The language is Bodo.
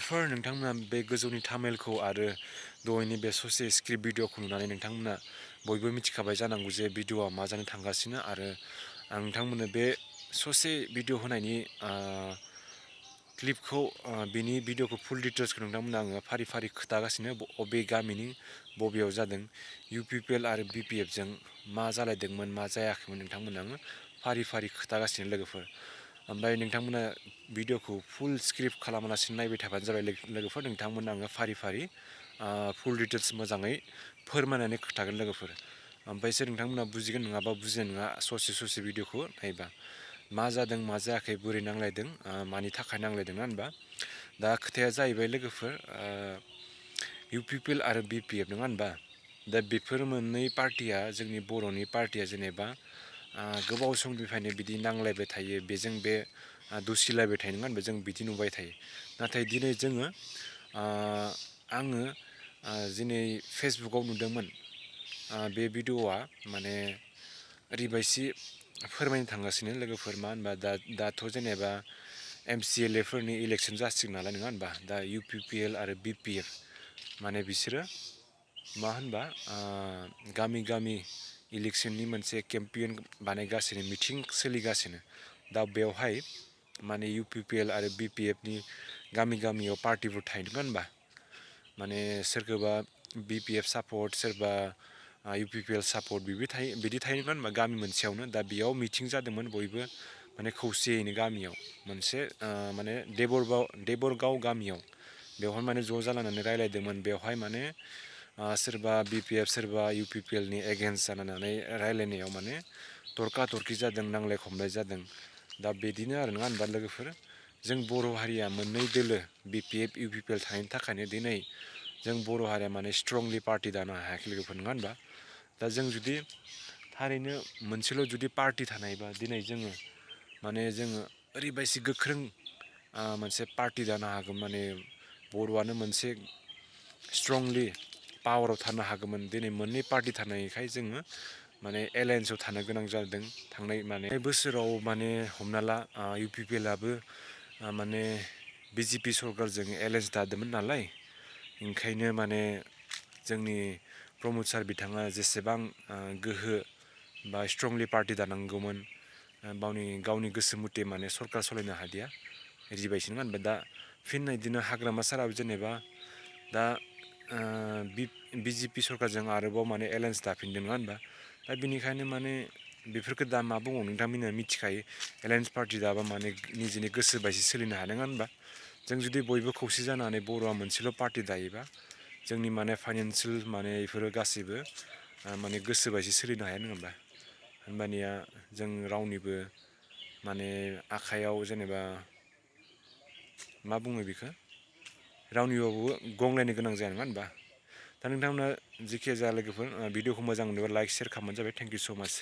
लोगोफोर नोंथांमोना बे गोजौनि थामेलखौ आरो दहायनि बे ससे स्क्रिप्ट भिडिअखौ नुनानै नोंथांमोना बयबो मिथिखाबाय जानांगौ जे भिडिअआ मा जानो थांगासिनो आरो आं नोंथांमोननो बे ससे भिडिअ होनायनि क्लिपखौ बेनि भिडिअखौ फुल डिटेल्सखौ नोंथांमोना आङो फारि फारि खोथागासिनो बबे गामिनि बबेयाव जादों UPPL आरो BPFजों मा जालायदोंमोन मा जायाखैमोन नोंथांमोना आङो फारि फारि खोथागासिनो लोगोफोर ओमफ्राय नोंथांमोना भिडिअखौ फुल स्क्रिप्ट खालामालासिनो नायबाय थाबानो जाबाय लोगोफोर नोंथांमोना आङो फारि फारि फुल डिटेल्स मोजाङै फोरमायनानै खोथागोन लोगोफोर ओमफ्रायसो नोंथांमोना बुजिगोन नङाबा बुजिनाय नङा ससे ससे भिडिअखौ नायबा मा जादों मा जायाखै बोरै नांलायदों मानि थाखाय नांलायदों ना होनबा दा खोथाया जाहैबाय लोगोफोर UPPL आरो BPF नङा होनबा दा बेफोर मोननै पार्टिया जोंनि बर'नि पार्टिया जेनेबा गोबाव समनिफ्रायनो बिदि नांलायबाय थायो बेजों बे दुसिलायबाय थायो नङा होनबा जों बिदि नुबाय थायो नाथाय दिनै जोङो आङो दिनै फेसबुकआव नुदोंमोन बे भिडिअआ माने ओरैबायदि फोरमायनो थांगासिनो लोगोफोर मा होनबा दाथ' जेनेबा MCLA फोरनि इलेक्सन जासिगोन नालाय नङा होनबा दा UPPL आरो BPF माने बिसोरो मा होनबा गामि गामि इलेक्सननि मोनसे केम्पेइन बानायगासिनो मिटिं सोलिगासिनो दा बेवहाय माने UPPL आरो BPFनि गामि गामियाव पार्टिफोर थायो नङा होनबा माने सोरखौबा BPF सापर्ट सोरबा UPPL सापर्ट बिदि थायो नङा होनबा गामि मोनसेयावनो दा बेयाव मिटिं जादोंमोन बयबो माने खौसेयैनो गामियाव मोनसे माने देबरगाव गामियाव बेवहाय माने ज' जालायनानै रायलायदोंमोन बेवहाय माने सोरबा BPF सोरबा UPPLनि एगेन्स्ट जानानै रायलायनायाव माने तर्का तर्कि जादों नांलाय खमलाय जादों दा बिदिनो आरो नङा होनबा लोगोफोर जों बर' हारिया मोननै दोलो BPF UPPL थानायनि थाखायनो दिनै जों बर' हारिया माने स्ट्रंलि पार्टि दानो हायाखै लोगोफोर नङा होनबा दा जों जुदि थारैनो मोनसेल' जुदि पार्टि थानायबा दिनै जोङो माने जोङो ओरैबायदि गोख्रों मोनसे पार्टि दानो हागोन माने बर'आनो मोनसे स्ट्रंलि पावाराव थानो हागौमोन दिनै मोननै पार्टि थानायखाय जोङो माने एलायेन्सआव थानो गोनां जादों थांनाय माने बोसोराव माने हमना ला UPPLआबो माने BJP सरकारजों एलायेन्स दादोंमोन नालाय ओंखायनो माने जोंनि प्रमद सार बिथाङा जेसेबां गोहो बा स्ट्रंलि पार्टि दानांगौमोन गावनि गोसो मथे माने सरकार सालायनो हादिया रिबायसो नङा होनबा दा फिन बिदिनो हाग्रामा साराबो जेनेबा दा BJP सरकारजों आरोबाव माने एलायेन्स दाफिनदों नङा होनबा दा बेनिखायनो माने बेफोरखौ दा मा बुङो नोंथांमोना मिथिखायो एलायेन्स पार्टि दाबा माने निजेनि गोसो बायदि सोलिनो हादों होनबा जों जुदि बयबो खौसे जानानै बर'आ मोनसेल' पार्टि दायोबा जोंनि माने फाइनान्सियेल माने बेफोरो गासैबो माने गोसो बायदि सोलिनो हाया नङा होनबा होनबानिया जों रावनिबो माने आखाइयाव जेनेबा मा बुङो बेखौ रावनियावबो गंलायनो गोनां जाया नङा होनबा दा नोंथांमोना जिखिया जाया लोगोफोर भिडिअखौ मोजां मोनोबा लाइक शेयार खालामबानो जाबाय थेंक इउ स' माच